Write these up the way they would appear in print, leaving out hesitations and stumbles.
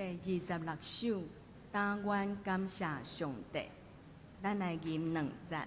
第26首，但願感謝上帝，咱來吟兩節。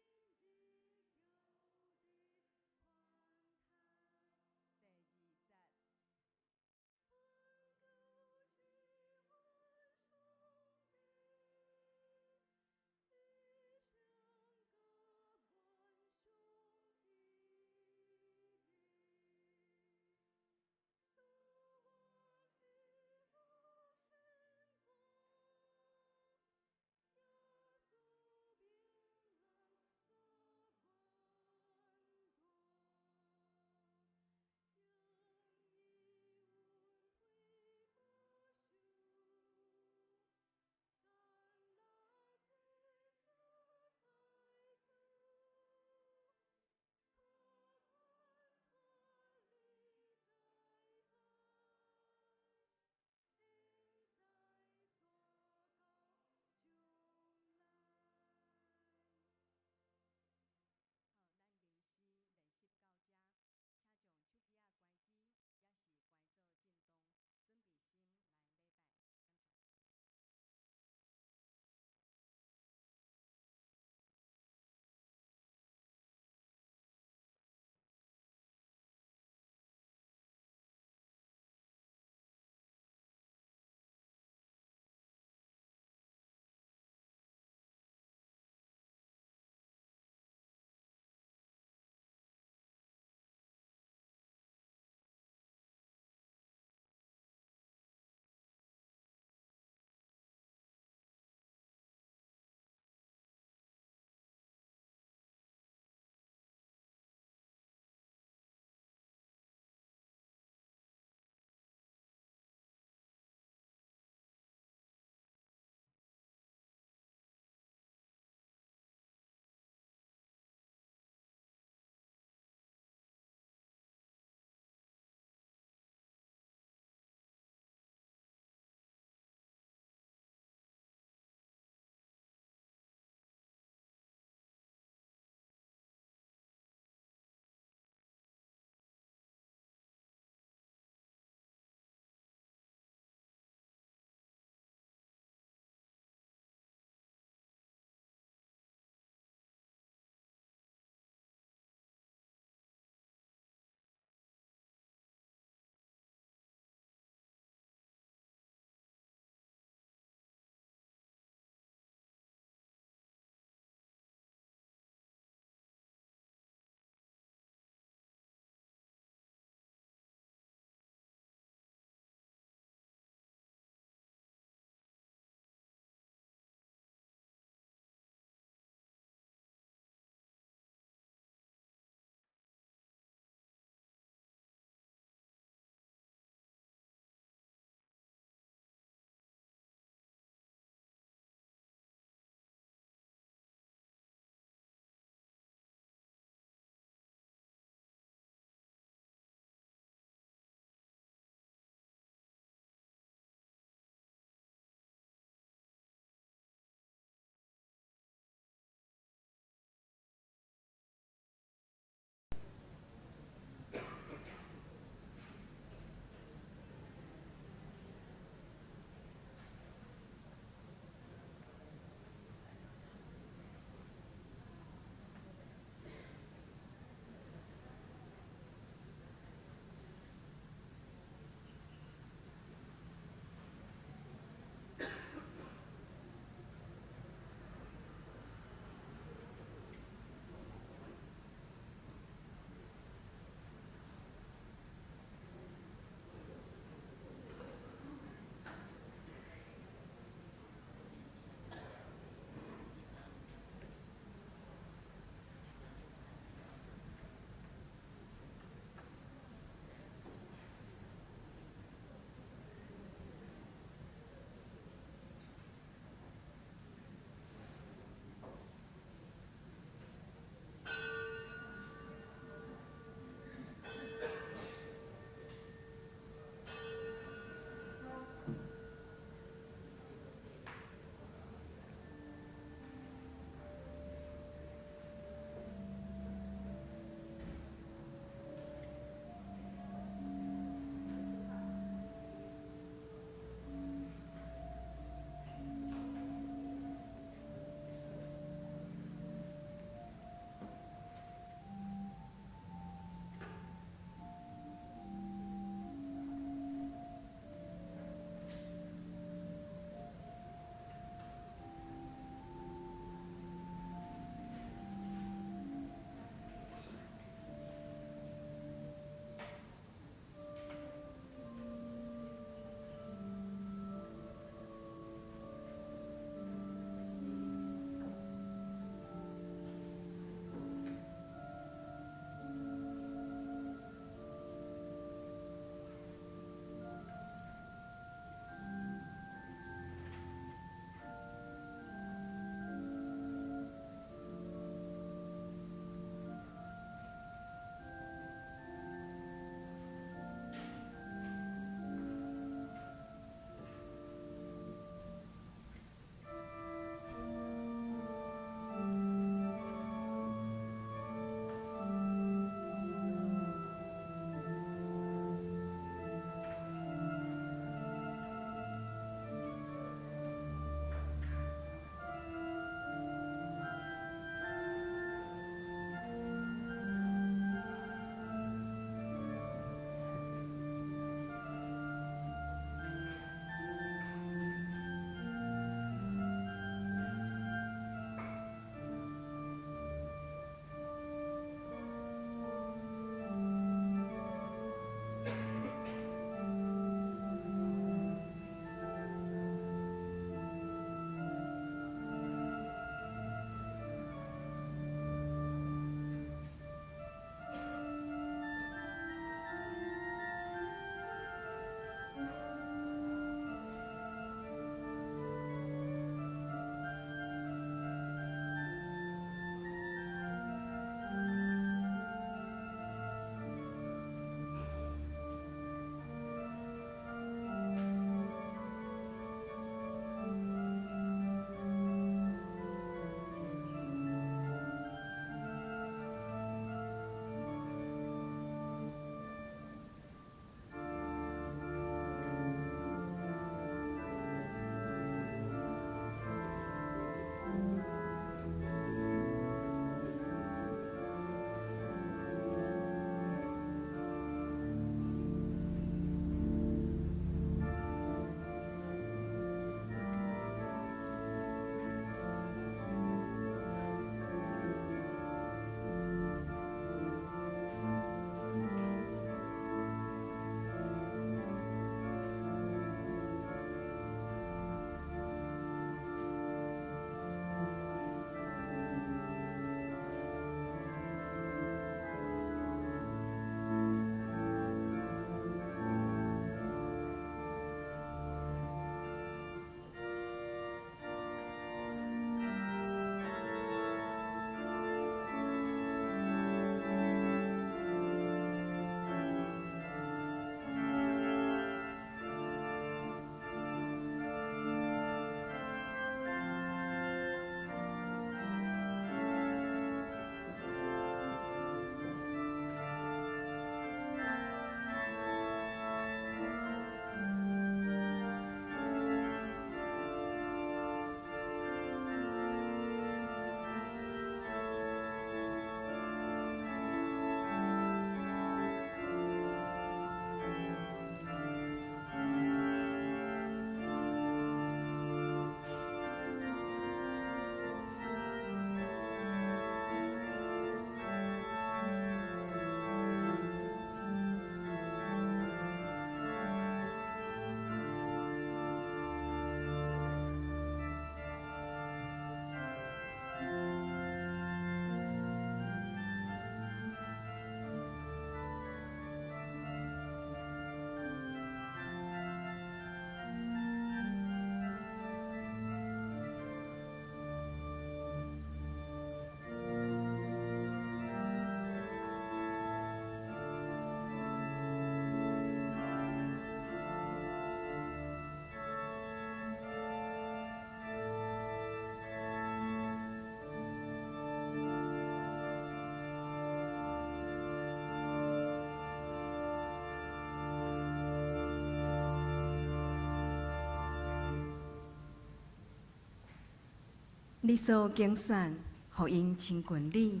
你所揀選，予𪜶親近你，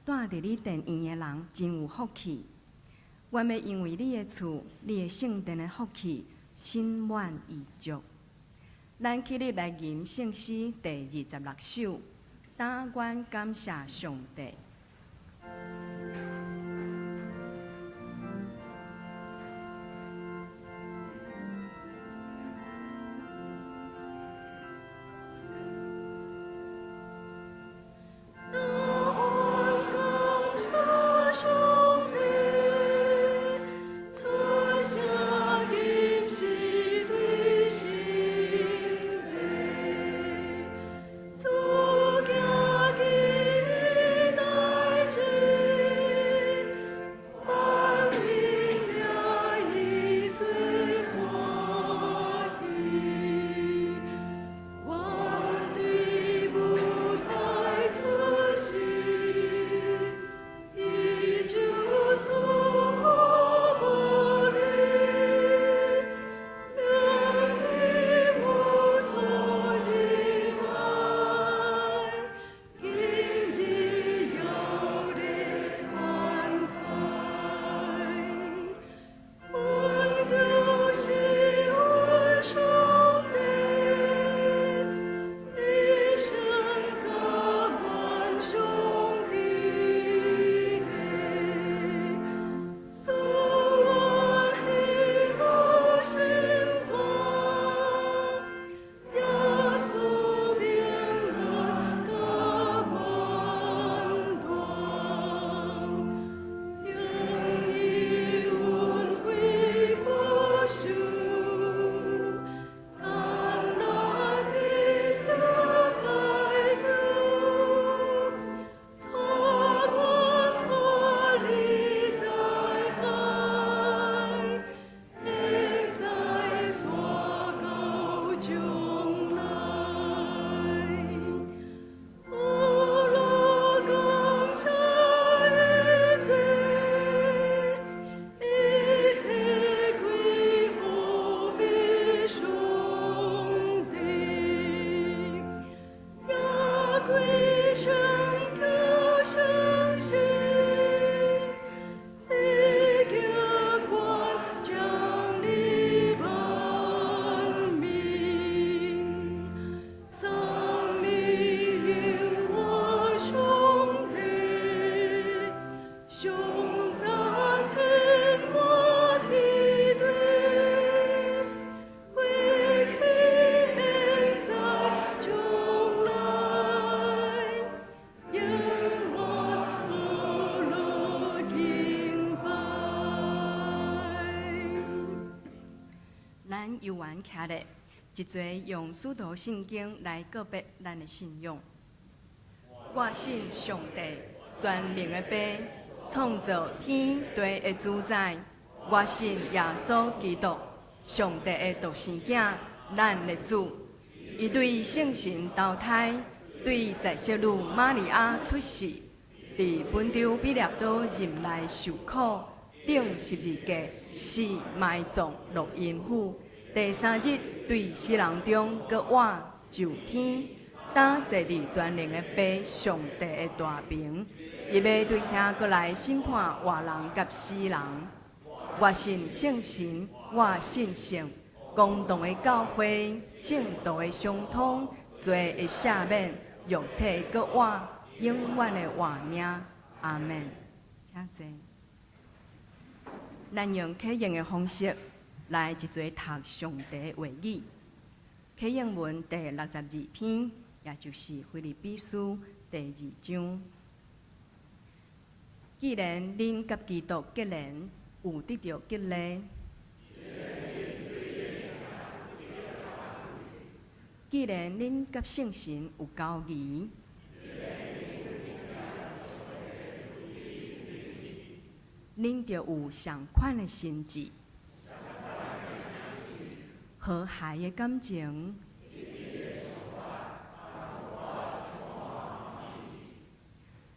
蹛佇你殿院的人真有福氣。阮欲因為你的厝，你的聖殿的福氣，心滿意足。咱起立來吟聖詩第二十六首，但願感謝上帝。咱猶原徛咧，一齊用使徒信經來告白咱的信仰。我信上帝，全能的父，創造天地的主宰。我信耶穌基督，上帝的獨生囝，咱的主。伊對聖神投胎，對在聖女瑪利亞出世，佇本丟彼拉多任內受苦，釘十字架，死埋葬落陰府。第三日對死人中閣活上天，擔坐佇全能的父上帝的大爿，伊欲對遐閣來審判活人佮死人。我信聖神，我信聖公同的教會，聖徒的相通，罪的赦免，肉體閣活，永遠的活命。阿們。請坐。咱用啟應的方式來一齊讀上帝的話語。啟應文第六十二篇，也就是腓立比書第二章。既然恁佮基督結連，有得著激勵；既然恁佮聖神有交誼，恁就有仝款的心志，和諧的感情，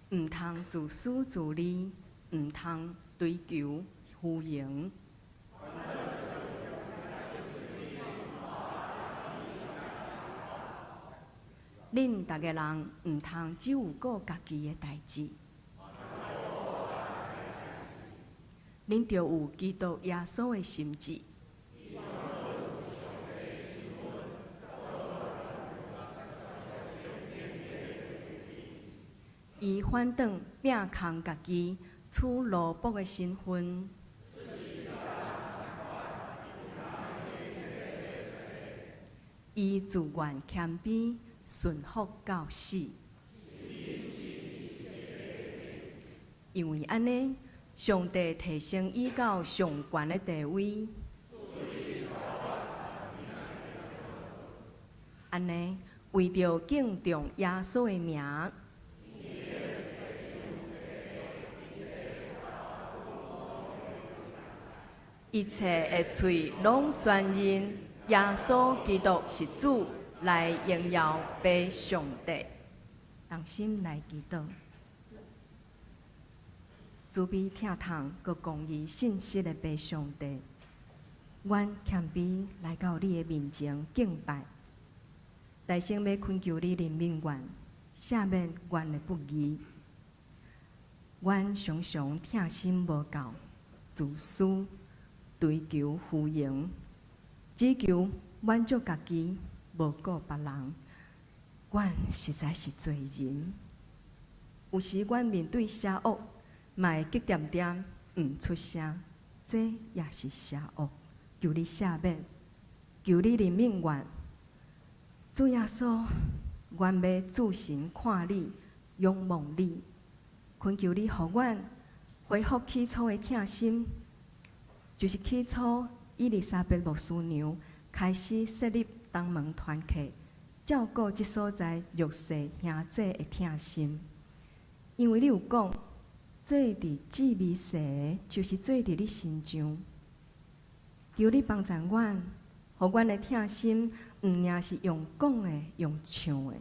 毋通自私自利，毋通追求虛榮。恁逐个人毋通只有顧家己的代誌。恁著有基督耶穌的心志。伊反轉摒空家己，取奴僕的身份。伊自願謙卑，順服到死。因為按呢，上帝提升伊到上懸的地位。按呢，為著敬重耶穌的名。一切的喙攏宣認耶穌基督是主，來榮耀父上帝。同心來祈禱，慈悲疼痛閣公義信實的父上帝，阮謙卑來到你的面前敬拜，大聲欲懇求你憐憫阮，赦免阮的不義。阮常常疼心無夠，自私。追求虛榮，只求滿足家己，無顧別人。阮實在是罪人。有時阮面對邪惡，嘛會激恬恬，毋出聲，這也是邪惡。求你赦免，求你憐憫阮。主耶穌，阮欲注神看你，仰望你，懇求你予阮恢復起初的疼心。就是起初伊麗莎白牧師娘開始設立東門團契，照顧這所在弱勢兄弟的疼心。因為你有講，做佇姊妹細的，就是做佇你身上。求你幫助阮，予阮的疼心，毋爾是用講的、用唱的，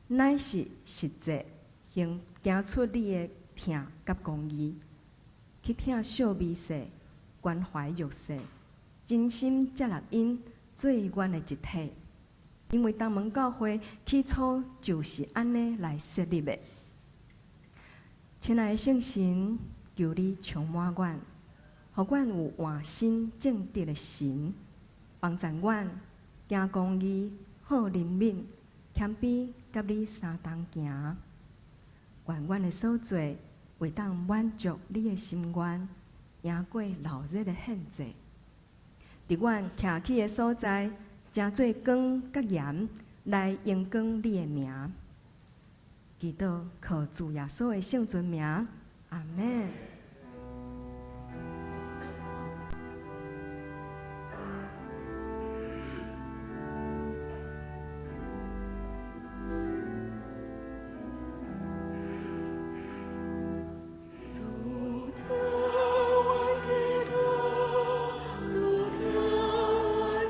乃是實際行行出你的疼佮公義，去疼惜微細。關懷弱勢，真心接納𪜶做阮的一體。因為東門教會起初就是按呢來設立的。親愛的聖神，求你充滿阮，予阮有換新正直的神，幫助阮行公義、好憐憫、謙卑，佮你相同行。願阮的所做會當滿足你的心願。贏過鬧熱的獻祭，佇阮徛起的所在，成做光佮鹽，來榮光你的名。祈禱靠主耶穌的聖尊名，阿們。主聽阮祈禱，主聽阮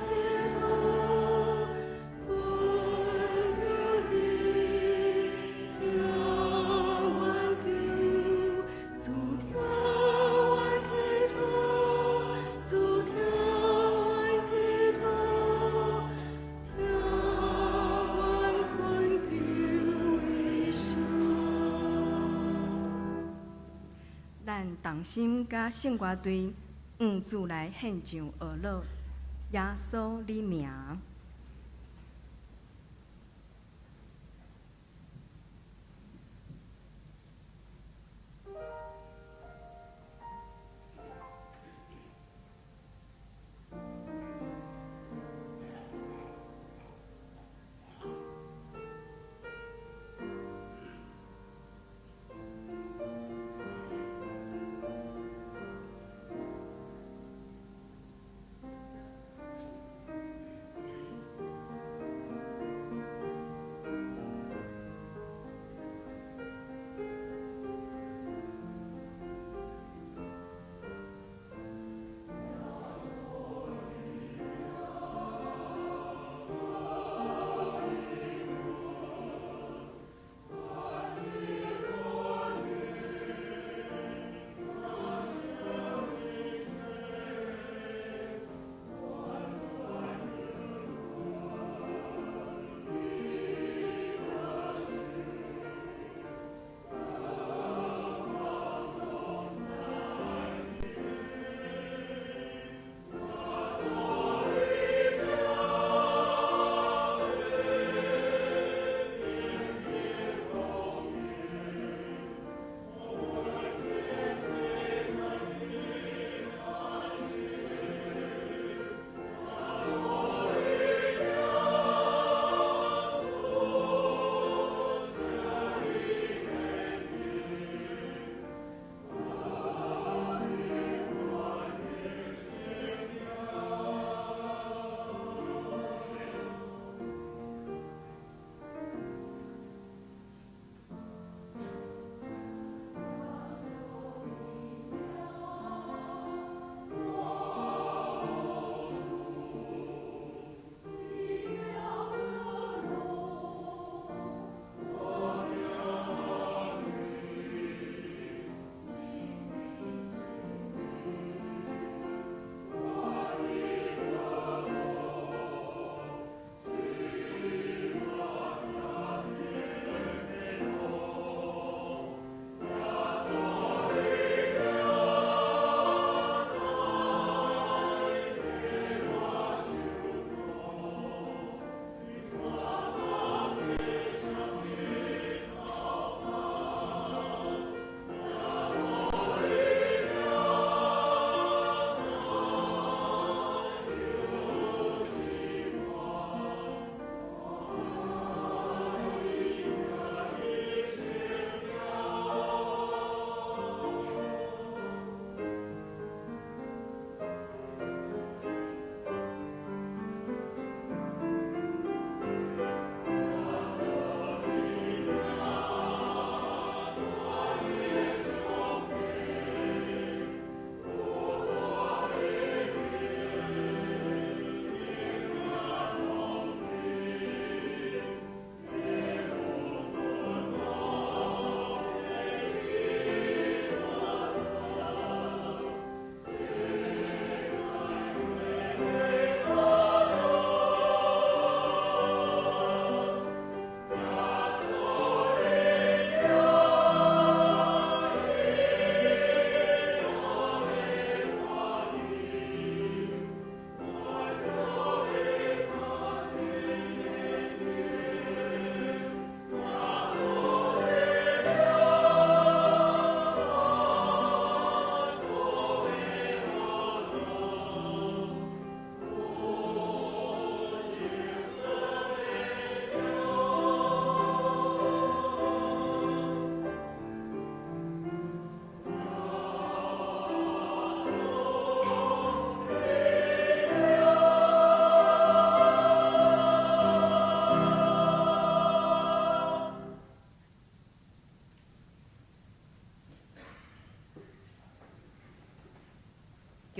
祈禱，懇求你聽阮求，主聽阮祈禱，主聽阮祈禱，聽阮懇求的聲。咱同心佮聖歌隊，向主來獻上呵咾，耶穌你名。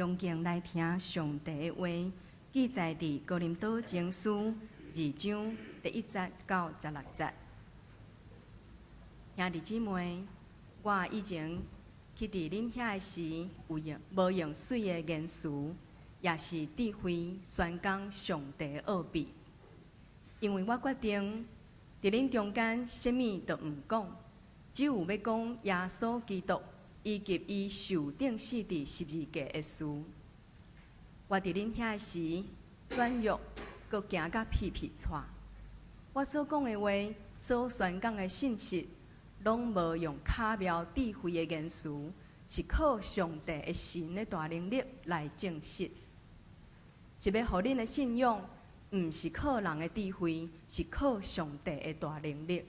恭敬來聽上帝的話，記載佇哥林多前書二章第一節到十六節。兄弟姊妹，我以前去佇恁遐的時，有用無用媠的言辭，抑是智慧宣講上帝的奧秘？因為我決定佇恁中間，啥物都毋講，只有欲講耶穌基督以及伊受釘死佇十字架的事。我佇恁遐時軟弱，閣驚甲皮皮掣。我所講的話，所宣講的信息，攏無用巧妙智慧的言辭，是靠上帝的神的大能力來證實。是欲予恁的信仰，毋是靠人的智慧，是靠上帝的大能力。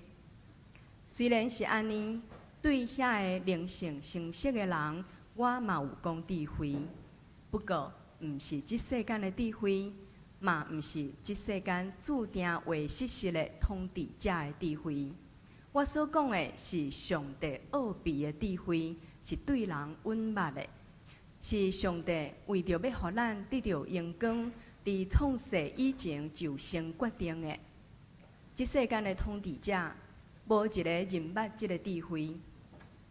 雖然是按呢，對遐个靈性成熟的人，我嘛有講智慧。不過，毋是這世間的智慧，嘛毋是這世間注定會失實的統治者的智慧。我所講的是上帝奧秘的智慧，是對人隱密的，是上帝為著欲予咱得著榮光，佇創世以前就先決定的。這世間的統治者，無一个認捌這个智慧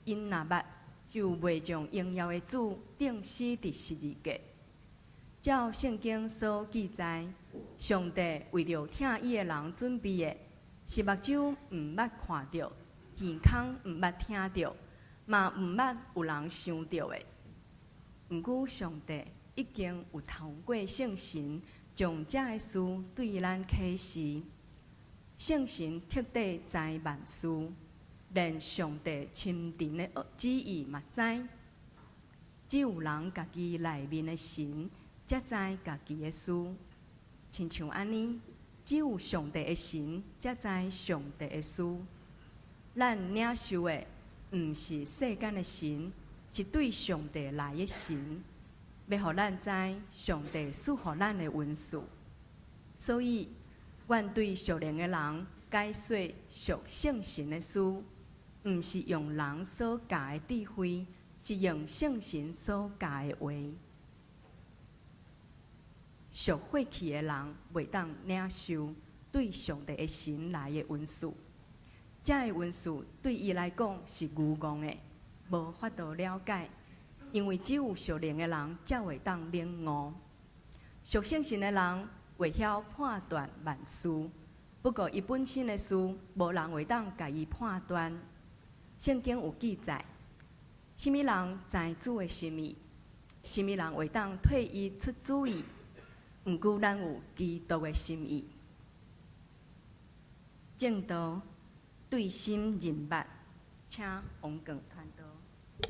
，𪜶若捌，就袂將榮耀的主釘死佇十字架。照聖經所記載，上帝為著疼伊的人準備的，是目睭毋捌看著，耳孔毋捌聽著，嘛毋捌有人想著的。毋過上帝已經有透過聖神，將這个事對咱啟示。聖神徹底知萬事，連上帝深沉的旨意嘛知。只有人家己內面的神，才知家己的事。親像按呢，只有上帝的神，才知上帝的事。咱領受的，毋是世間的神，是對上帝來的神，欲予咱知上帝賜予咱的恩賜。所以，阮對屬靈的人解說屬聖神的事，毋是用人所教的智慧，是用聖神所教的話。屬血氣的人袂當領受對上帝的神來的恩賜，這个恩賜對伊來講是愚戇的，無法度了解，因為只有屬靈的人才會當領悟。屬聖神的人會曉判斷萬事，不過伊本身的事，無人會當共伊判斷。聖經有記載，啥物人知主的心意？啥物人會當替伊出主意？毋過咱有基督的心意。證道對心認捌，請王冠傳道。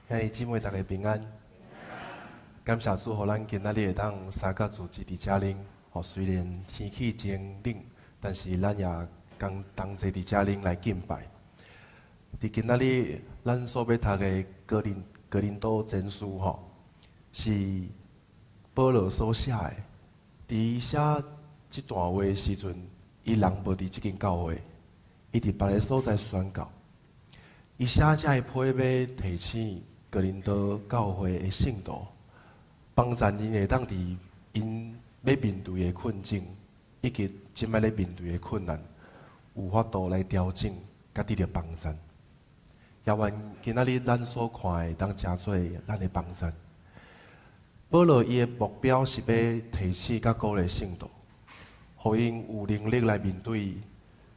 兄弟姊妹，大家平安。感謝主，予咱今仔日會當三角組織佇遮恁。予雖然天氣真冷，但是咱也共同齊佇遮恁來敬拜。佇今仔日，咱所欲讀的哥林多前書吼，是保羅所寫的。佇伊寫這段話的時陣，伊人無佇這間教會，伊佇別个所在宣教。伊寫這个批欲提醒哥林多教會的聖徒，幫助𪜶會當佇𪜶欲面對的困境，以及這擺咧面對的困難，有法度來調整，佮得著幫助。也願今仔日咱所看的，會當成做咱的幫助。保羅伊的目標是欲提醒佮鼓勵聖徒，予𪜶有能力來面對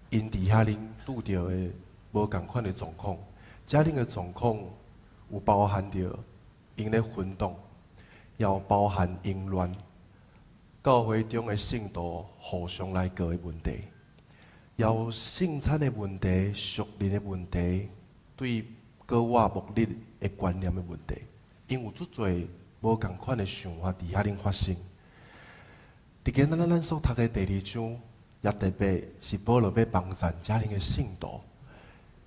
𪜶佇遐恁拄著的無仝款的狀況。這恁的狀況有包含著𪜶咧分黨，也有包含淫亂，教會中的聖徒互相來告的問題，也有聖餐的問題、屬靈的問題，對膏抹牧日的觀念的問題，𪜶有足濟無仝款的想法佇遐恁發生。佇今仔日咱所讀的第二章，也特別是保羅欲幫助遮恁的聖徒，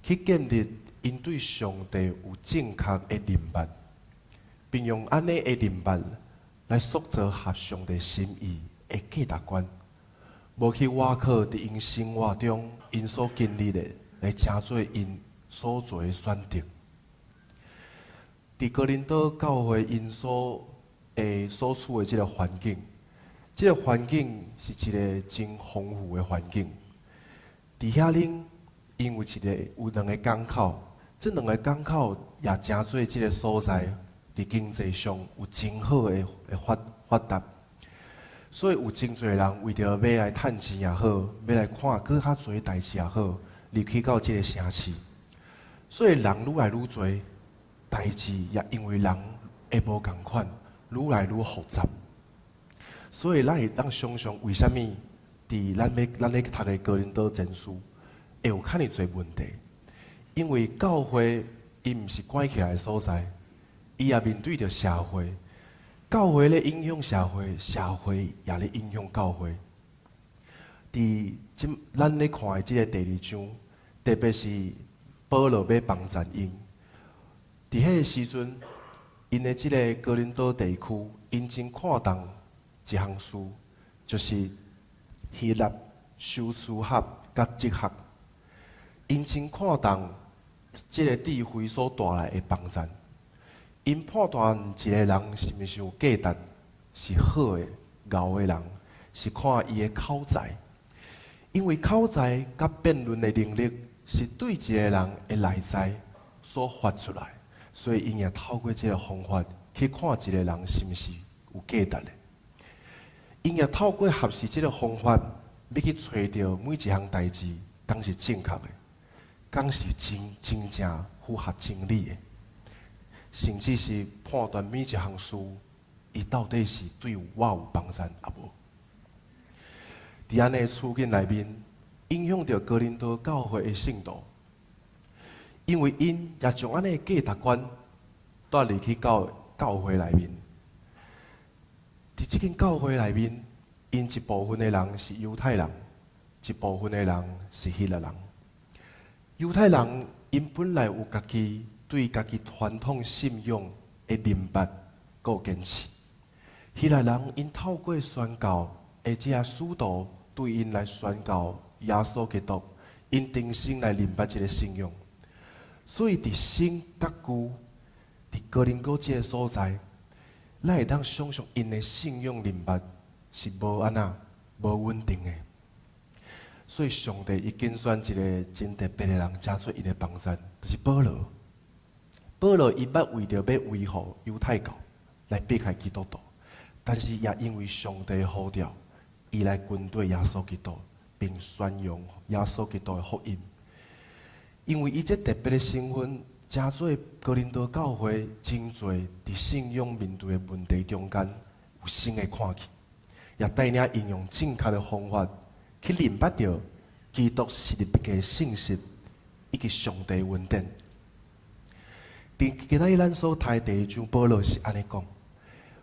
去建立𪜶對上帝有正確的認捌，並用按呢的認捌來塑造合上帝心意的價值觀，無去倚靠佇𪜶生活中𪜶所經歷的來成做𪜶所做的選擇。佇哥林多教會𪜶所處的這个環境，這个環境是一个真豐富的環境。佇遐恁，𪜶有兩个港口，這兩个港口也成做這个所在佇經濟上有真好的發達。所以有真濟人為著欲來趁錢也好，欲來看閣較濟代誌也好，入去到這个城市。所以人愈來愈濟，代誌也因為人會無仝款，愈來愈複雜。所以咱會當想像為啥物佇咱欲讀的哥林多前書會有遮爾濟問題？因為教會伊毋是關起來的所在，伊也面對著社會。教會咧影響社會，社會也咧影響教會。佇這咱咧看的這个第二章，特別是保羅欲幫贊𪜶。佇彼个時陣，𪜶的這个哥林多地區，𪜶真看重一項事，就是希臘修辭學佮哲學。𪜶真看重這个智慧所帶來的幫贊。𪜶判斷一个人是毋是有價值，是好的、𠢕的人，是看伊的口才。因為口才佮辯論的能力，是對一个人的內在所發出來，所以𪜶也透過這个方法去看一个人是毋是有價值的。𪜶也透過學習這个方法，欲去揣著每一項代誌，敢是正確的，敢是真正符合真理的。甚至是判斷每一項事，伊到底是對我有幫贊抑無？佇按呢的處境內面，影響著哥林多教會的信徒，因為𪜶也將按呢的價值觀帶入去到教會內面。佇這間教會內面，𪜶一部分的人是猶太人，一部分的人是希臘人。猶太人𪜶本來有家己對家己傳統信仰的認捌，閣有堅持。希臘人𪜶透過宣教的這个使徒對𪜶來宣告耶穌基督，𪜶重新來認捌這个信仰。所以佇新佮舊，佇哥林多這个所在，咱會當想像𪜶的信仰認捌是無按怎無穩定的。所以上帝伊揀選一个真特別的人，成做𪜶的幫贊，就是保羅。保羅伊捌為著欲維護猶太教來迫害基督徒，但是也因為上帝呼召，伊來跟隨耶穌基督，並宣揚耶穌基督的福音。因為伊這特別的身份，成做哥林多教會真濟佇信仰面對的問題中間有新的看見，也帶領𪜶用正確的方法去認捌著基督十字架的信息以及上帝恩典。佇今仔日咱所讀的第二章，保羅是按呢講：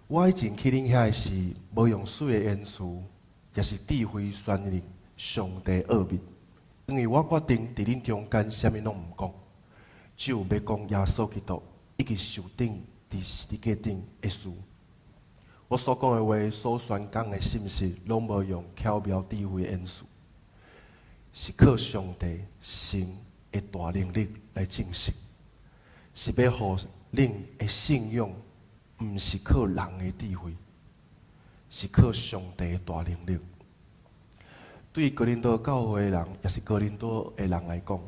我以前去恁遐時，無用媠的言辭，抑是智慧宣認上帝奧秘，因為我決定佇恁中間啥物攏毋講，只有欲講耶穌基督以及受釘佇十字架頂的事。我所講的話，所宣講的信息，攏無用巧妙智慧的言辭，是靠上帝神的大能力來證實。是欲予恁的信仰，毋是靠人的智慧，是靠上帝的大能力。對哥林多教會的人，抑是哥林多的人來講，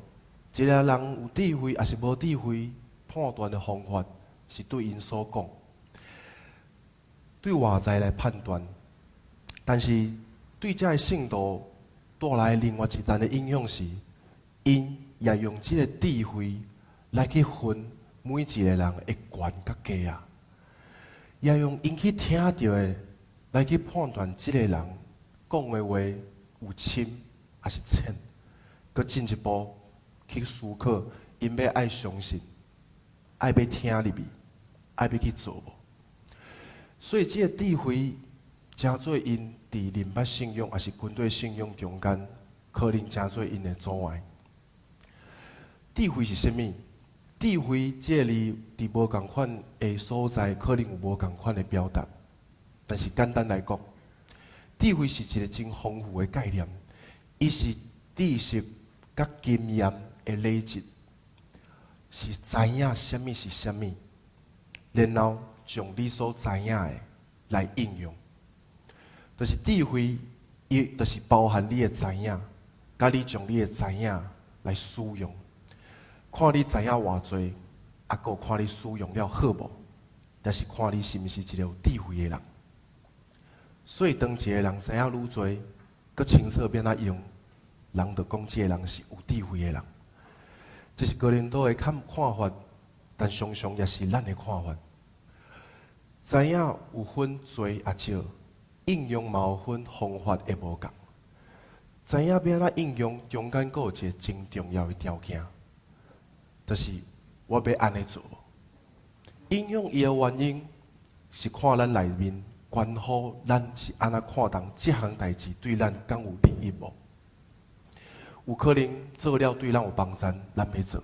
一个人有智慧，抑是無智慧，判斷的方法是對𪜶所講，對外在來判斷。但是對這个信徒帶來另外一層的影響是，𪜶也用這个智慧來去分每一个人的懸佮低啊，也用𪜶去聽著的來去判斷這个人講的話有深抑是淺，閣進一步去思考，𪜶欲愛相信，愛欲聽入去，愛欲去做無。所以這个智慧，成做𪜶佇認捌信仰，抑是跟隨信仰中間，可能成做𪜶的阻礙。智慧是啥物？智慧這个字佇無仝款的所在，可能有無仝款的表達。但是簡單來講，智慧是一个真豐富的概念，伊是知識佮經驗的累積，是知影啥物是啥物，然後將你所知影的來應用。就是智慧，伊就是包含你的知影，佮你將你的知影來使用。看你知影偌濟，啊，閣看你使用了好無，抑是看你是毋是一個有智慧的人。所以，當一個人知影愈濟，閣清楚欲按怎用，人就講這个人是有智慧的人。這是哥林多的看法，但常常也是咱的看法。知影有分濟抑少，應用嘛有分方法會無仝。知影欲按怎應用，中間閣有一个真重要的條件，就是我欲按呢做。應用伊的原因是看咱內面關乎咱是按怎看待這項代誌對咱敢有利益無？有可能做了對咱有幫助，咱欲做；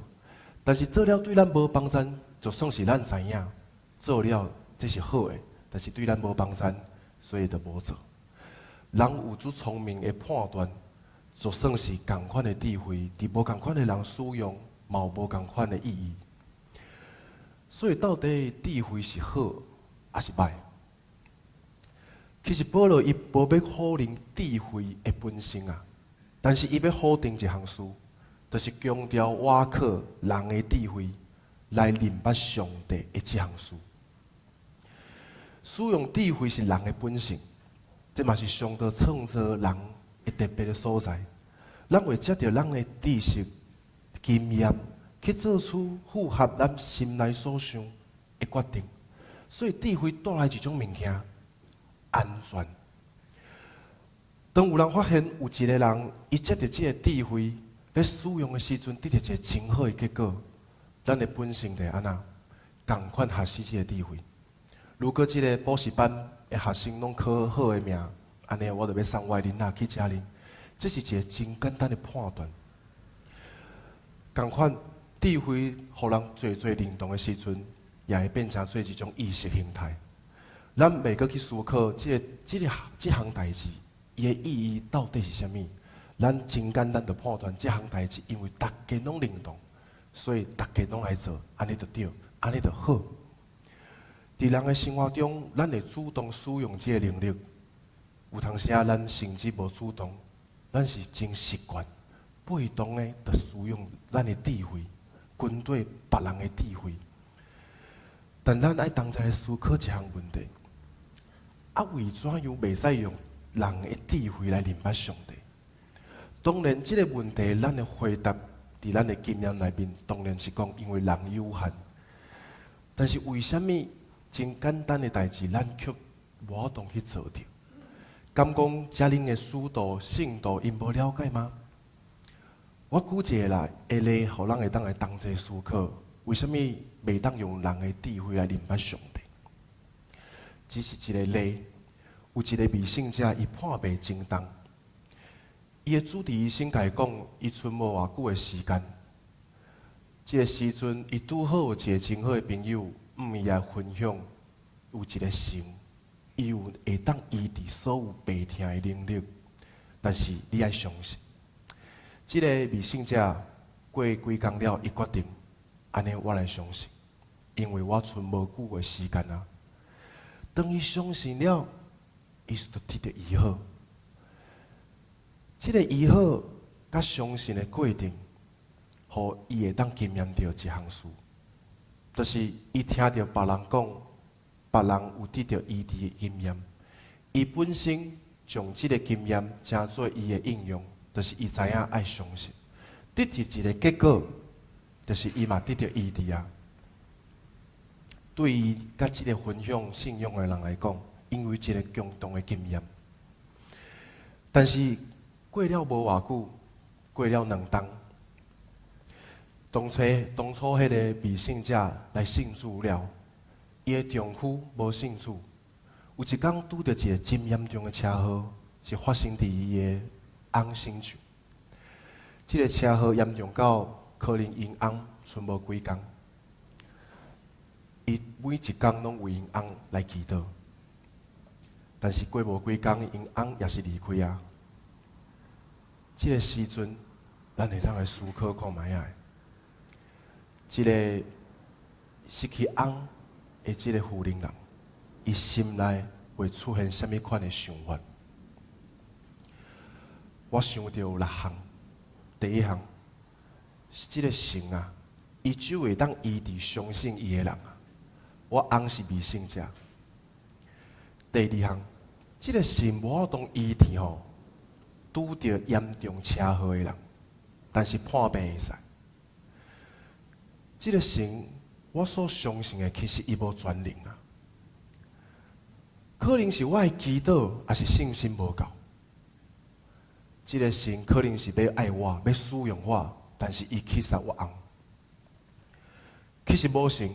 但是做了對咱無幫助，就算是咱知影做了這是好的，但是對咱無幫助，所以就無做。人有足聰明的判斷，就算是仝款的智慧，佇無仝款的人使用，嘛有無仝款的意義。所以到底智慧是好抑是䆀？其實保羅伊無欲否認智慧的本身啊，但是伊欲否定一項事，就是強調倚靠人的智慧來認捌上帝的這項事。使用智慧是人的本性，這嘛是上帝創造人的特別的所在。咱會藉著咱的知識、經驗，去做出符合咱心內所想的決定。所以智慧帶來一種物件，安全。當有人發現有一个人，伊藉著這个智慧咧使用的時陣，得著一个真好的結果，咱的本性就會按怎？仝款學習這个智慧。如果這个補習班的學生攏考好的名，按呢我就欲送我的囡仔去遮裡。這是一个真簡單的判斷。仝款智慧，予人濟濟認同的時陣，也會變成做一種意識形態。咱袂閣去思考這項代誌，伊的意義到底是啥物？咱真簡單就判斷這項代誌，因為逐家攏認同，所以逐家攏來做，按呢就對，按呢就好。佇人的生活中，咱會主動使用這个能力，有當時仔咱甚至無主動，咱是真習慣，被動的就使用咱的智慧，跟隨別人的智慧。但咱愛同齊來思考一項問題：啊，為怎樣袂使用人的智慧來認捌上帝？當然，這个問題咱的回答，佇咱的經驗內面，當然是講因為人有限。但是為啥物真簡單的代誌，咱卻無法度去做著？敢講遮恁的使徒、聖徒，𪜶無了解嗎？我舉一个例，予咱會當來同齊思考，為啥物袂當用人的智慧來認捌上帝？只是一个例，有一个未信者，伊破病真重，伊的主治醫生共伊講，伊賰無偌久的時間。這个時陣，伊拄好有一个真好的朋友，向伊來分享，有一个神，伊有會當醫治所有病痛的能力，但是你愛相信。這个未信者過幾工了，伊決定，按呢我來相信，因為我賰無久的時間啊。當伊相信了，伊就得著醫好。這个醫好佮相信的過程，予伊會當經驗著一項事，就是伊聽著別人講，別人有得著醫治的經驗，伊本身將這个經驗成做伊的應用，就是伊知影愛相信，得著一个結果，就是伊嘛得著醫治啊。對伊佮這个分享信仰的人來講，𪜶有一个共同的經驗。但是過了無偌久，過了2冬，當初彼个未信者來信主了，伊的丈夫無信主。有一工拄著一个真嚴重的車禍，是發生佇伊的翁身上。這个車禍嚴重到可能𪜶翁賰無幾工。伊每一工攏為𪜶翁來祈禱，但是過無幾工，𪜶翁也是離開啊。這个時陣，咱會當來思考看覓仔。這个失去翁的這个婦人人，伊心內會出現啥物款的想法？我想著有六項。第一項是這个神啊，伊只會當醫治相信伊的人啊。我翁是未信者。第二項，這个神無法度醫治吼，拄著嚴重車禍的人，但是破病會使。這个神，我所相信的，其實伊無全能啊。可能是我的祈禱，抑是信心無夠。這个神可能是欲愛我，欲使用我，但是伊去殺我翁。其實無神，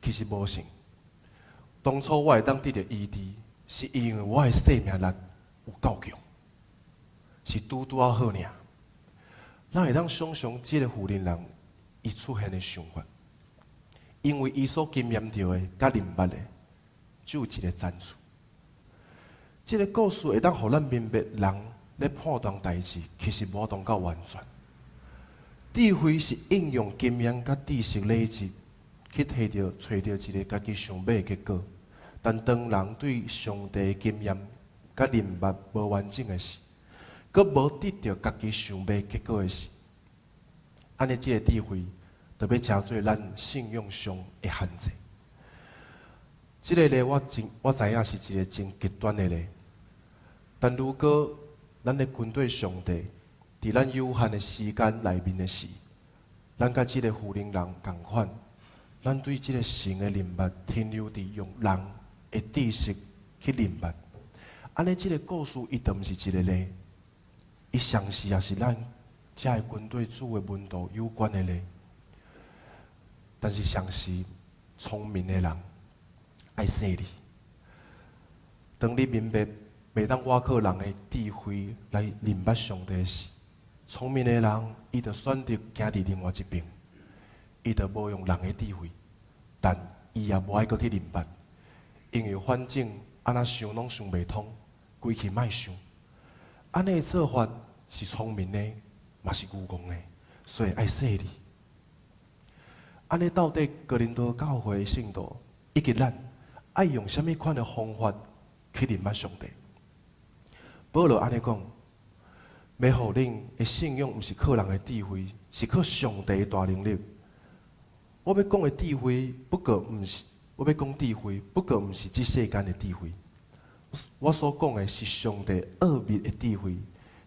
其實無神。當初我會當得著醫治，是因為我的生命力有夠強，是拄拄仔好爾。咱會當想像這个婦人人伊出現的想法，因為伊所經驗著的、佮認捌的，只有一个層次。這个故事會當予咱明白，人咧判斷代誌，其實無當夠完全。智慧是應用經驗佮知識累積，去提著、揣著一个家己想欲的結果。但當人對上帝的經驗佮認捌無完整的時，閣無得著家己想欲結果的時，按呢，這个智慧就欲成做咱信仰上的限制。這个例我真我知影是一个真極端的例，但如果咱咧跟綴上帝，佇咱有限的時間內面的時，咱佮這个婦人人仝款，咱對這个神的認捌停留佇用人的知識去認捌，按呢，這个故事伊就毋是一个例，伊同時也是咱遮个跟綴主的門徒有關的例。但是，同時聰明的人愛細膩。當你明白袂當倚靠人的智慧來認捌上帝時，聰明的人伊就選擇行佇另外一邊，伊就無用人的智慧，但伊也無愛閣去認捌，因為反正按怎想攏想袂通，規氣莫想。按呢做法是聰明的，嘛是愚戇的，所以愛細膩。按呢到底哥林多教會的信徒以及咱愛用啥物款的方法去認捌上帝？保羅按呢講，欲予恁的信仰毋是靠人的智慧，是靠上帝的大能力。我欲講的智慧，不過毋是我欲講智慧，不過毋是這世間的智慧。我所講的是上帝奧秘的智慧，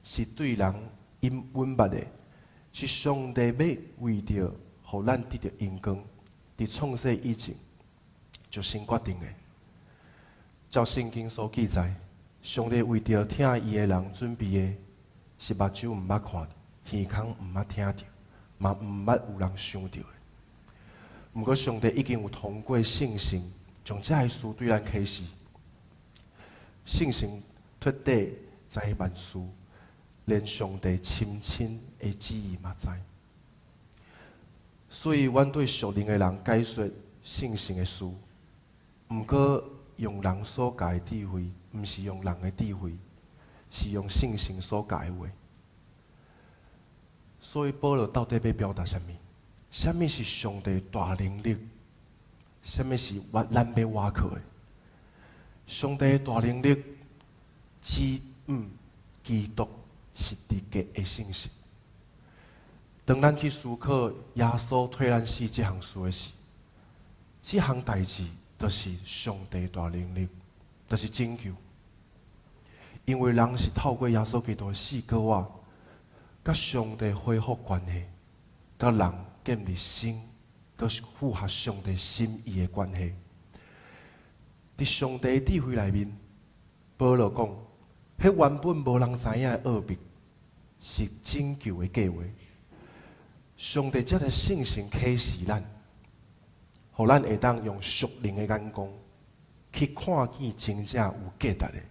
是對人隱隱捌的，是上帝欲為著予咱得著榮光，佇創世以前就先決定的。照聖經所記載，上帝為著疼伊的人準備的，是目睭毋捌看，耳孔毋捌聽著，嘛毋捌有人想著的。毋過上帝已經有通過聖神，將這个事對咱啟示。聖神徹底知萬事，連上帝深深的旨意嘛知。所以，阮對屬靈的人解說聖神的事，毋過用人所教的智慧，毋是用人的智慧，是用聖神所教的話。所以，保羅到底欲表達啥物？啥物是上帝大能力？啥物是我咱欲倚靠的？上帝大能力，指基督十字架的信息。當咱去思考耶穌替咱死這項事的時，這項代誌就是上帝大能力，就是拯救。因為人是透過耶穌基督的死閣活，佮上帝恢復關係，佮人建立新、閣符合上帝心意的關係。佇上帝智慧內面，保羅講，彼原本無人知影的奧秘，是拯救的計畫。上帝藉著聖神啟示咱，予咱會當用屬靈的眼光去看見真正有價值的。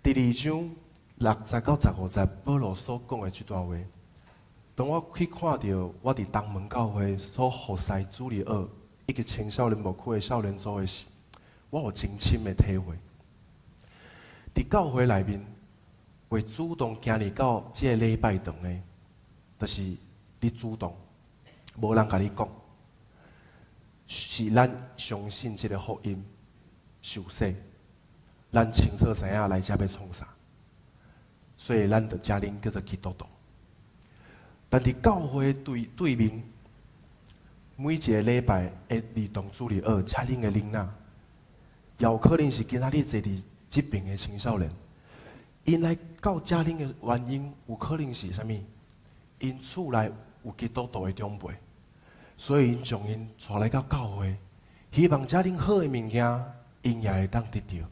第二章六節到十五節，保羅所講的這段話，當我去看著我佇東門教會所服侍主日學以及青少年牧區的少年組的時，我有真深的體會。佇教會內面，會主動行入到這個禮拜堂的，就是你主動，無人共你講。是咱相信這个福音受洗，咱清楚知影來遮欲創啥，所以咱就遮恁叫做基督徒。但佇教會對對面，每一个禮拜的兒童主日學，遮恁的囡仔，也有可能是今仔日坐佇這爿的青少年，𪜶來到遮恁的原因，有可能是啥物？𪜶厝內有基督徒的長輩，所以𪜶將𪜶帶來到教會，希望遮恁好的物件，𪜶也會當得著，予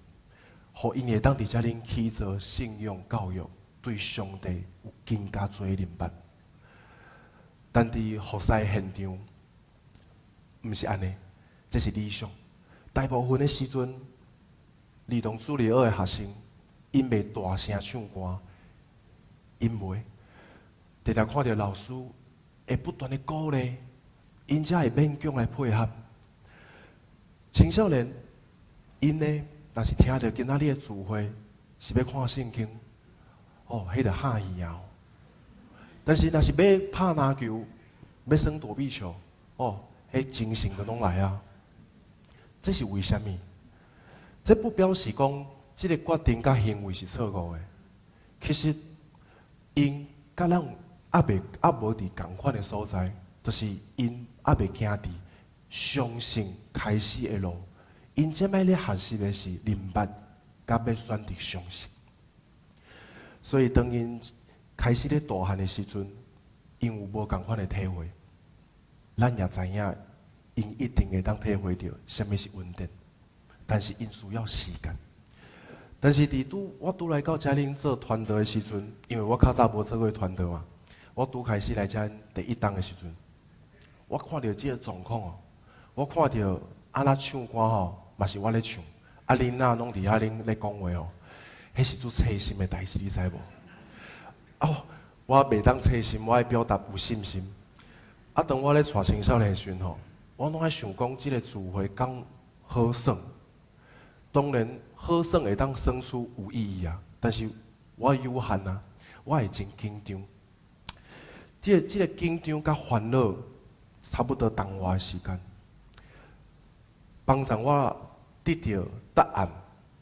𪜶會當佇遮恁去做信仰教育，對上帝有更加濟的認捌。但佇服侍現場，毋是按呢，這是理想。大部分的時陣，兒童主日學的學生，𪜶袂大聲唱歌，𪜶袂，常常看著老師會不斷的鼓勵，𪜶才會勉強來配合。青少年，𪜶呢，若是聽著今仔日的聚會是欲看聖經，哦，彼就嚇耳啊！但是若是欲拍籃球，欲耍躲避球，哦，彼精神就攏來啊！這是為啥物？這不表示講這个決定佮行為是錯誤的。其實，𪜶佮咱猶未猶無佇仝款的所在，就是𪜶猶未行佇相信開始的路。𪜶這擺咧學習的是認捌，佮欲選擇相信。所以當𪜶開始咧大漢的時陣，𪜶有無仝款的體會，咱也知影，𪜶一定會當體會著啥物是恩典，但是𪜶需要時間。但是佇拄我拄來到遮恁做傳道的時陣，因為我較早無做過傳道嘛，我拄開始來遮第一冬的時陣，我看著這個狀況哦，我看著按怎唱歌吼，嘛是我咧唱，啊囡仔攏佇遐恁咧講話哦，彼是足凄心的代誌，你知無？哦，我袂當凄心，我愛表達有信心。啊，當我咧帶青少年的時陣吼，我攏愛想講，這个聚會講好耍，當然好耍會當耍出有意義啊，但是我有限啊，我會真緊張。這个緊張佮煩惱差不多同偌時間，幫助我得著答案，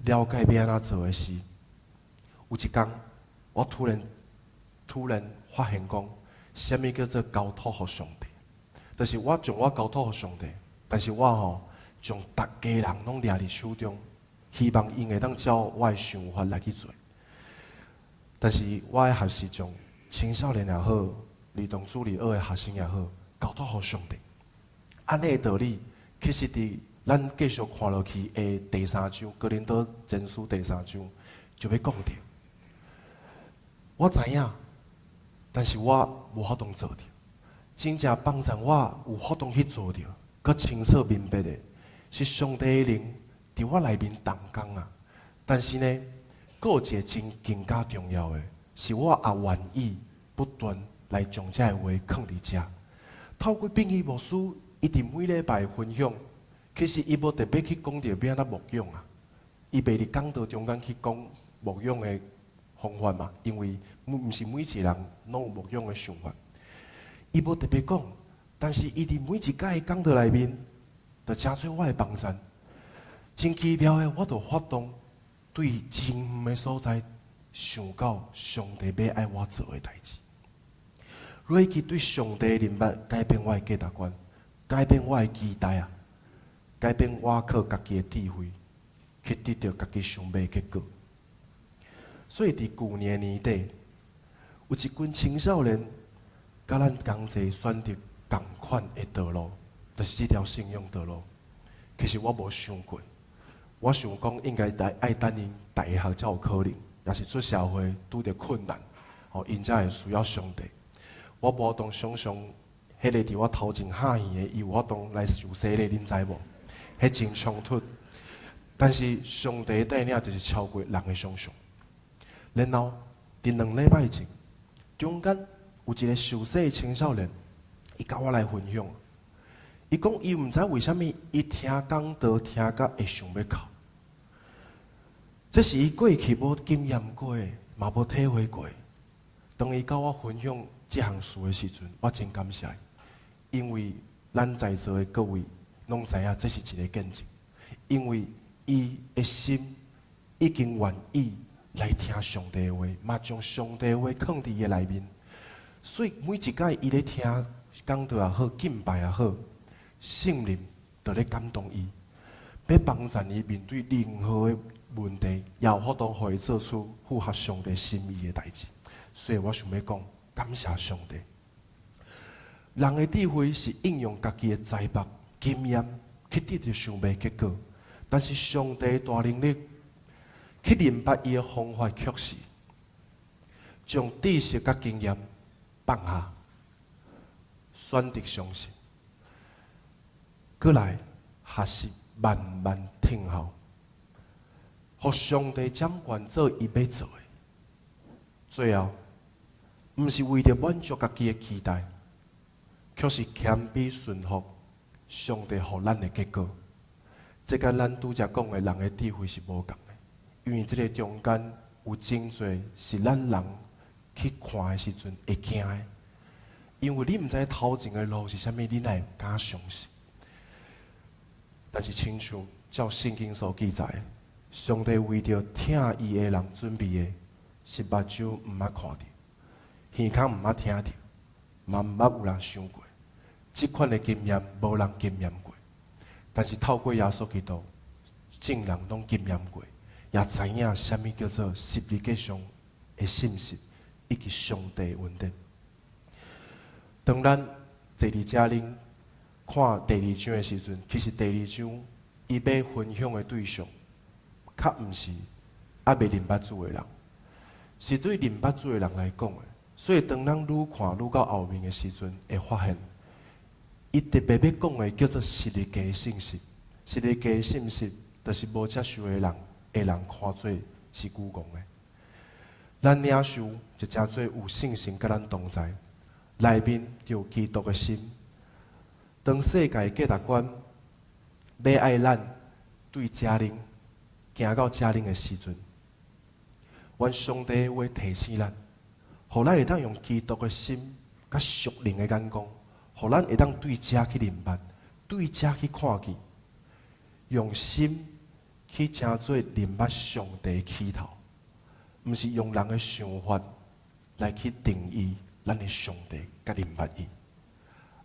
了解欲按怎做的是，有一工我突然突然發現講，啥物叫做交託予上帝？就是我將我交託予上帝，但是我吼將逐家人攏掠佇手中，希望𪜶會當照我的想法來去做。但是我愛學習將青少年也好，兒童主日學的學生也好，交託予上帝。按呢的道理，其實佇咱繼續看落去的第三章，哥林多前書第三章就欲講著。我知影，但是我無法度做著。真正幫助我有法度去做著，閣清楚明白的，是上帝的靈佇我內面動工啊。但是呢，閣有一个真更加重要的，是我也願意不斷來將這个話囥佇遮。透過變異牧師，伊佇每禮拜分享，其實伊無特別去講著欲按怎牧養啊，伊袂佇講道中間去講牧養的方法嘛，因為毋是每一個人攏有牧養的想法。伊無特別講，但是伊佇每一擺的講道內面，就成做我的幫贊。真奇妙的，我就發動對真遠的所在想到上帝欲愛我做的代誌。累積對上帝的認捌，改變我的價值觀，改變我的期待啊，改變我靠家己的智慧去得著家己想欲的結果。所以佇舊年年底，有一群青少年，佮咱仝齊選擇仝款的道路，就是這條信仰道路。其實我無想過，我想講應該愛等𪜶大學才有可能，抑是出社會拄著困難，吼，𪜶才會需要上帝。我無法度想像，彼个佇我頭前嚇耳的，伊有法度來受洗禮，恁知無？彼真衝突。但是上帝帶領就是超過人的想像。然後，佇兩禮拜前，中間有一个受洗的青少年，伊佮我來分享。伊講伊毋知為啥物，伊聽講道聽甲會想欲哭。這是伊過去無經驗過的，嘛無體會過。當伊佮我分享這項事的時陣，我真感謝伊，因為咱在座的各位攏知影這是一个見證，因為伊的心已經願意來聽上帝的話，嘛將上帝的話囥佇伊的內面。所以每一擺伊咧聽講道也好，敬拜也好，聖靈就咧感動伊，欲幫助伊面對任何的問題，也有法度予伊做出符合上帝心意的代誌。所以我想欲講，感謝上帝。人的智慧是應用家己的才學、經驗去得著想欲的結果，但是上帝大能力去認捌伊的方法，卻是將知識佮經驗放下，選擇相信，閣來學習慢慢聽候，予上帝掌權做伊欲做的。最後，毋是為著滿足家己的期待，卻是謙卑順服上帝予咱的結果。這佮咱拄才講的人的智慧是無仝的，因為這个中間有真濟是咱人去看的時陣會驚的，因為你毋知頭前的路是啥物，你哪會敢相信？但是親像照聖經所記載，上帝為著疼伊的人準備的，是目睭毋捌看著，耳孔毋捌聽著，嘛毋捌有人想過。這款的經驗無人經驗過，但是透過耶穌基督，眾人攏經驗過，也知影啥物叫做十字架上的信實以及上帝恩典。當咱坐佇遮恁看第二章的時陣，其實第二章伊欲分享的對象，較毋是猶未認捌主的人，是對認捌主的人來講的。所以當咱愈看愈到後面的時陣，會發現，伊特別欲講的叫做十字架的信息。十字架的信息，就是無接受的人，的人看做是愚戇的。咱領受就成做有聖神佮咱同在，內面就有基督的心。當世界價值觀欲愛咱對遮恁行到遮恁的時陣，願上帝話提醒咱，予咱會當用基督的心，佮屬靈的眼光，予咱會當對遮去認捌，對遮去看見，用心去成做認捌上帝起頭，毋是用人的想法來去定義咱的上帝，佮認捌伊。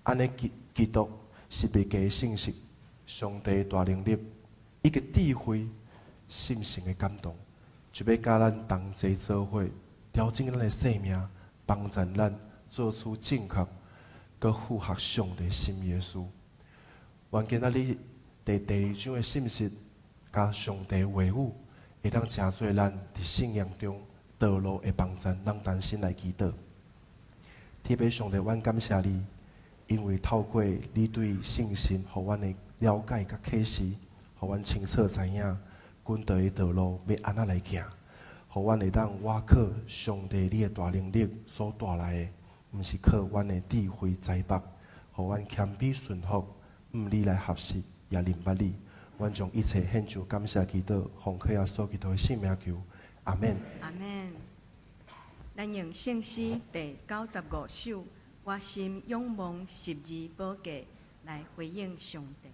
按呢基督十字架的信息，上帝大能力以及智慧、聖神的感動，就欲佮咱同齊做伙，調整咱的生命，幫助咱做出正確、閣符合上帝心意的事。願今仔日第二章的信息，佮上帝話語，會當成做咱佇信仰中道路的幫助。咱同心來祈禱。天父上帝，阮感謝你，因為透過你對聖神，予阮的了解佮啟示，予阮清楚知影，阮的道路欲按怎來行，予阮會當倚靠上帝你的大能力所帶來的，毋是靠阮的智慧才學，予阮謙卑順服，向你來學習，也認捌你。阮將一切獻上感謝祈禱，奉靠耶穌基督的聖名求，阿們。阿們。咱用聖詩第95首，我心仰望十字寶架來回應上帝。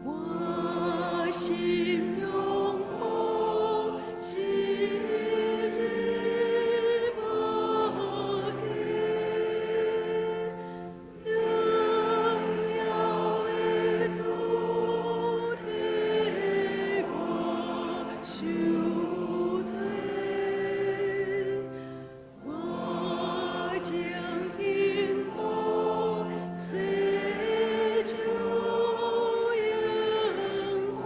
我心仰望十字寶架，榮耀的主替我受罪，我將欣望洗淨榮華。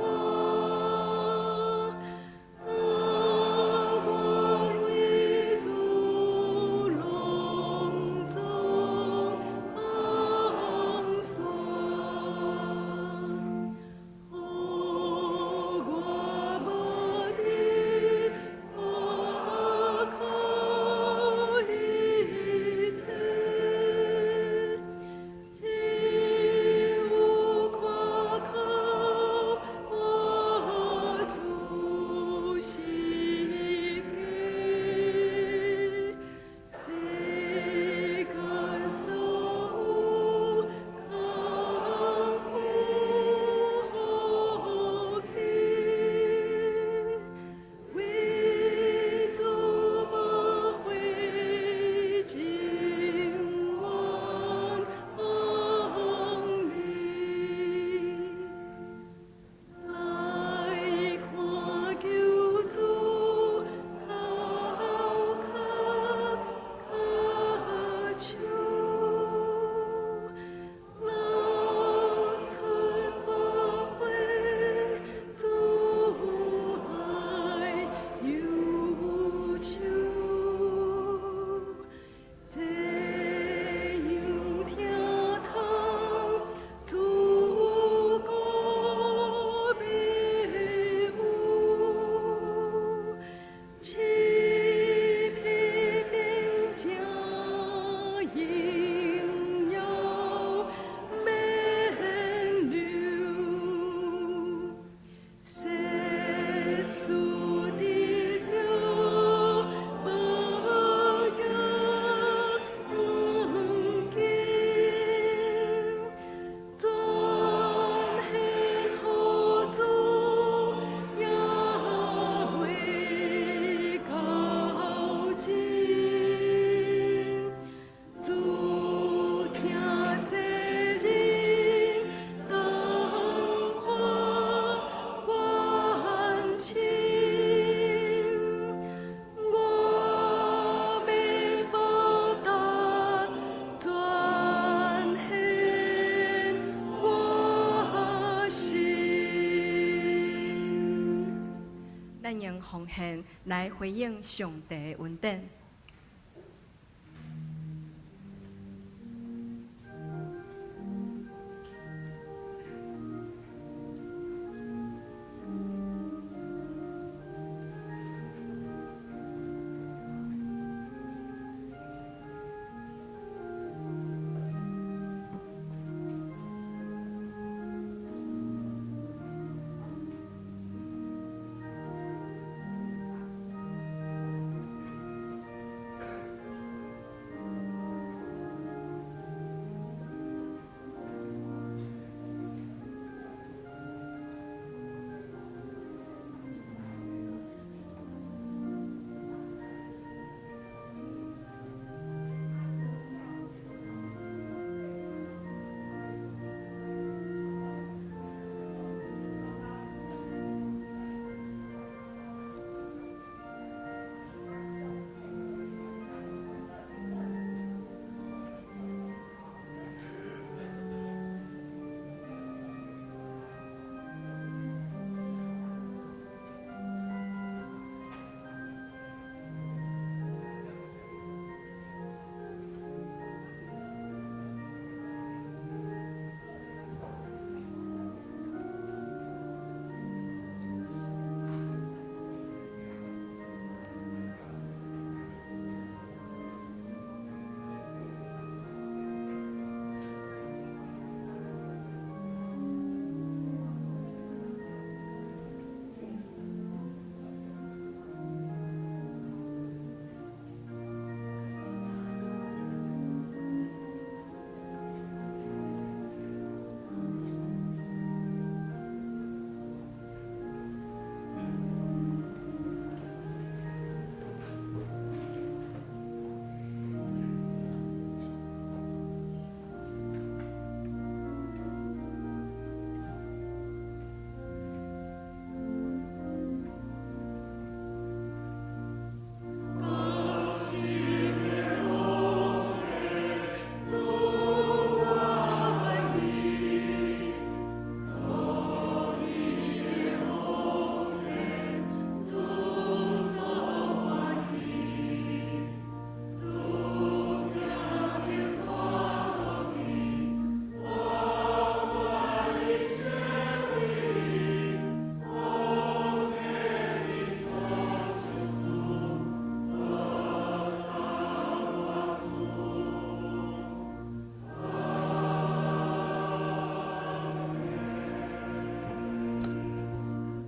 咱用奉獻來回應上帝的恩典。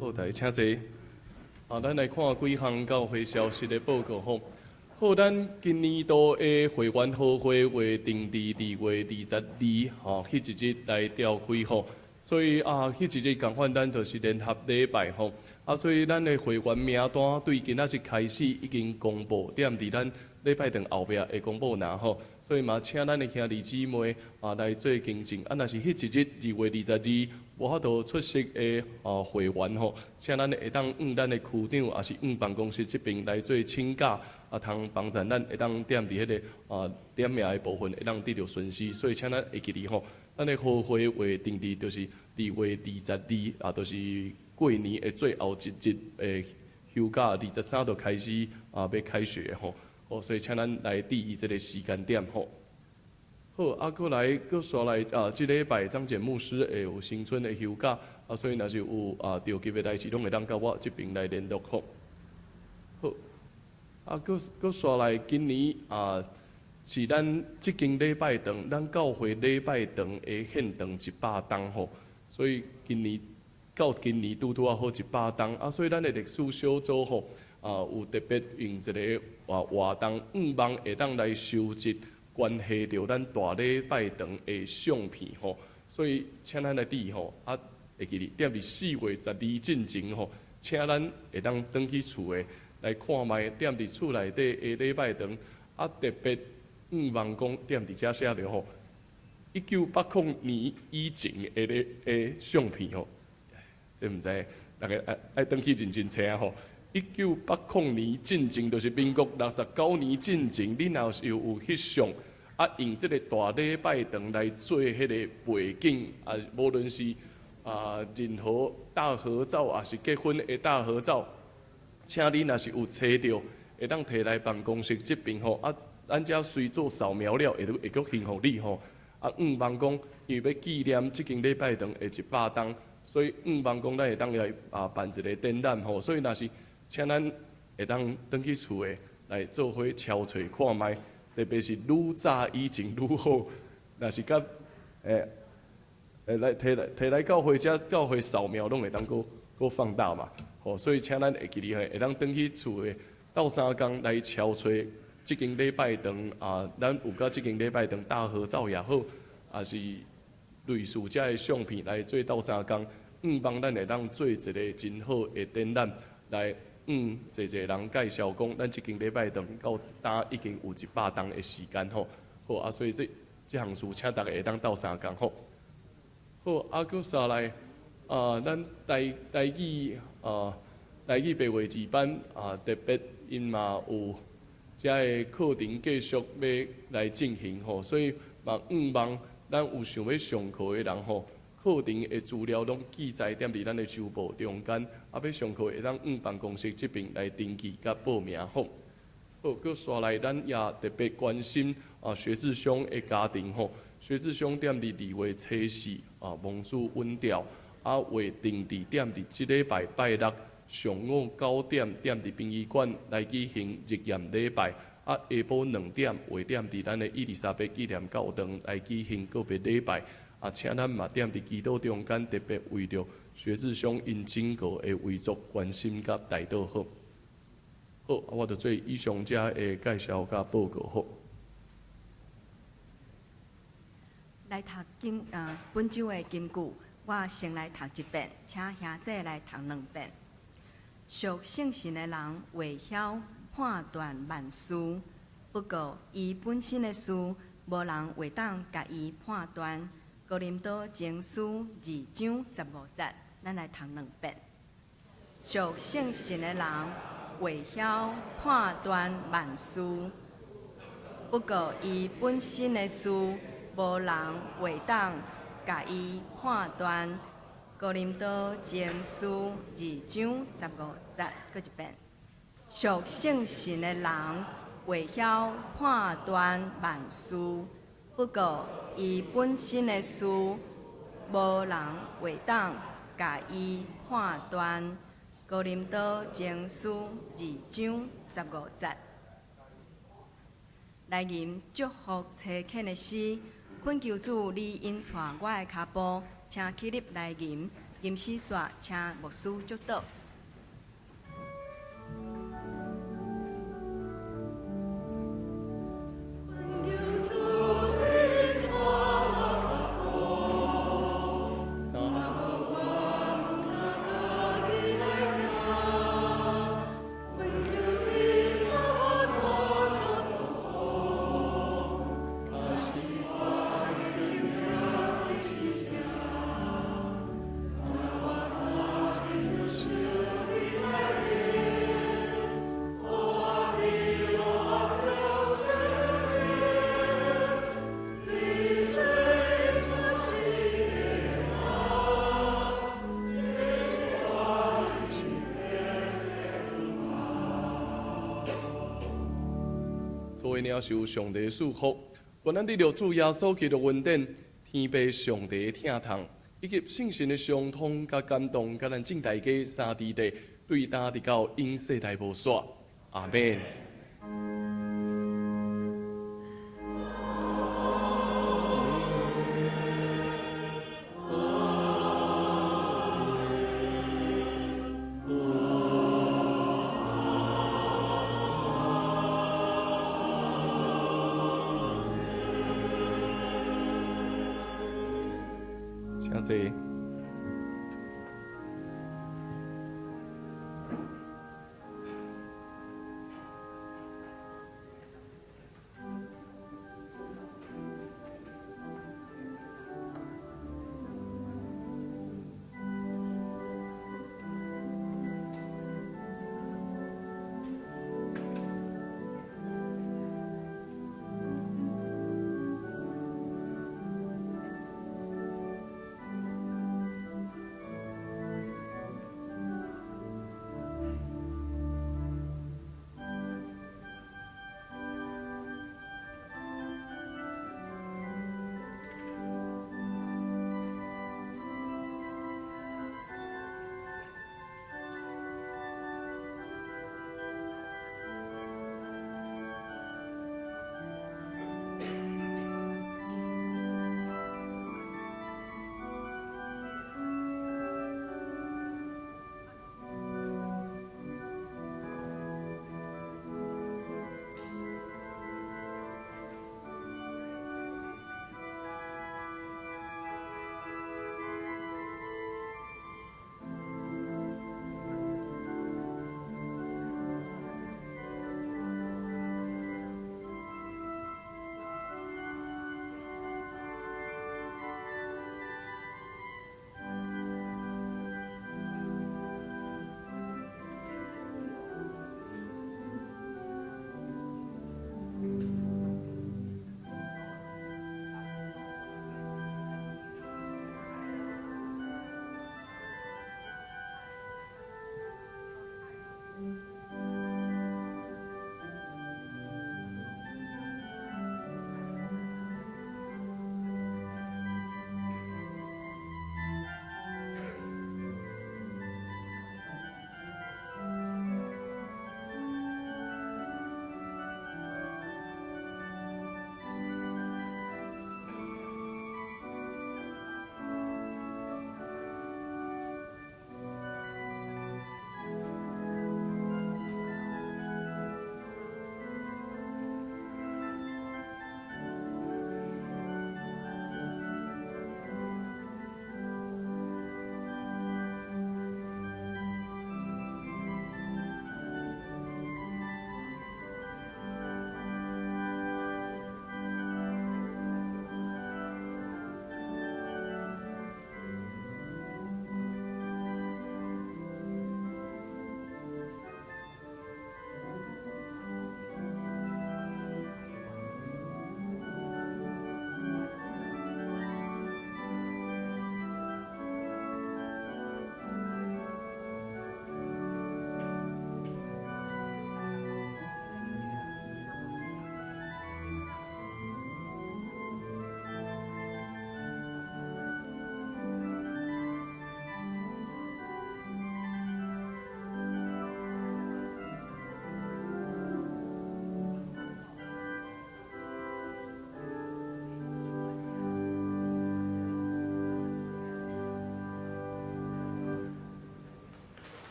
好，大家請坐。啊，咱來看幾項教會消息的報告吼。好，咱今年度的會員好會會定佇2月22，吼，彼一日來召開吼。所以啊，彼一日仝款，咱就是聯合禮拜吼。啊，所以咱的會員名單對今仔日開始已經公布，踮佇咱禮拜堂後壁會公布爾吼。所以嘛，請咱的兄弟姊妹啊來做更正。啊，若是彼一日2月22無法度出席的啊會員吼，請咱會當向咱的區長，抑是向辦公室這邊來做請假，啊，通幫助咱會當踮佇彼个啊點名的部分會當得著訊息。所以請咱會記得吼，咱的好會會定佇就是2月22，啊，就是過年的最後一日的休假，23就開始啊，欲開學吼。哦，所以請咱來注意這个時間點吼。好，啊，閣來，閣紲來啊，這禮拜張簡牧師會有新春的休假，啊，所以若是有啊著急的代誌，攏會當佮我這邊來聯絡吼。好，啊，閣閣紲來，今年啊是咱這間禮拜堂，咱教會禮拜堂的獻堂100冬吼，所以今年到今年拄拄仔好100冬，啊，所以咱的歷史小組吼啊有特別用一个活活動，向望會當來收集關係著咱大禮拜堂的相片吼，所以請咱來注意吼，啊，會記得踮佇4月12進前吼，請咱會當轉去厝的來看覓，踮佇厝內底的禮拜堂，啊，特別向望講踮佇遮寫著吼，1980年以前的咧的相片吼，這毋知逐家愛愛轉去認真揣吼。1980年進前，就是民國69年進前，你若是有翕相，啊，用這个大禮拜堂來做彼个背景，啊，無論是啊任何大合照，抑是結婚的大合照，請你若是有揣著，會當提來辦公室這邊吼。啊，咱遮隨做掃描了，會閣還予你吼。啊，向望講，因為欲紀念這間禮拜堂的100冬，所以向望講咱會當來啊辦一个展覽吼。所以若是請咱會當轉去厝的來做伙敲揣看覓，特別是愈早以前愈好。若是佮來提來教會遮教會掃描攏會當閣閣放大嘛。吼，所以請咱會記得會當轉去厝的鬥相共來敲揣這間禮拜堂啊，咱有佮這間禮拜堂大合照也好，也是類似遮的相片來做鬥相共，向望咱會當做一个真好的展覽，來向濟濟人介紹講，咱這間禮拜堂到今已經有100冬的時間吼。好啊，所以這項事請大家會當鬥相共吼。好，啊，閣紲來啊，咱台語白話字班啊，特別𪜶嘛有遮个課程繼續欲來進行吼，所以嘛向望咱有想欲上課的人吼，課程的資料攏記載踮佇咱的周報中間，啊，欲上課會當向辦公室這邊來登記佮報名吼。好，閣紲來，咱也特別關心啊學志兄的家庭吼。學志兄踮佇2月初四啊，蒙主阮調，啊，會定佇踮佇這禮拜拜六上午9點，踮佇殯儀館來舉行日驗禮拜，啊，下晡2點會踮佇咱的伊麗莎白紀念教堂來舉行告別禮拜。啊，請咱嘛踮佇祈禱中間，特別為著學志兄𪜶整個的遺族關心佮代禱好。好，我就做以上遮的介紹佮報告好。來讀經，本週的金句，我先來讀一遍，請兄姊來讀兩遍。屬聖神的人會曉判斷萬事，不過伊本身的事，無人會當共伊判斷。哥林多前書2章15節，咱來讀兩遍。屬聖神的人會曉判斷萬事，不過伊本身的事，無人會當共伊判斷。哥林多前書2章15節，閣一遍。屬聖神的人會曉判斷萬事，不過伊本身的事，無人會當共伊判斷。哥林多前書2章15節。來吟祝福差遣的詩，懇求主你引帶我的跤步，請起立來吟，吟詩煞，請牧師祝禱。做領受上帝賜福，願咱得著主耶穌基督恩典，天父上帝疼痛，以及聖神的相通佮感動，佮咱眾大家三弟弟，對今直到永世代無煞。阿們。請坐。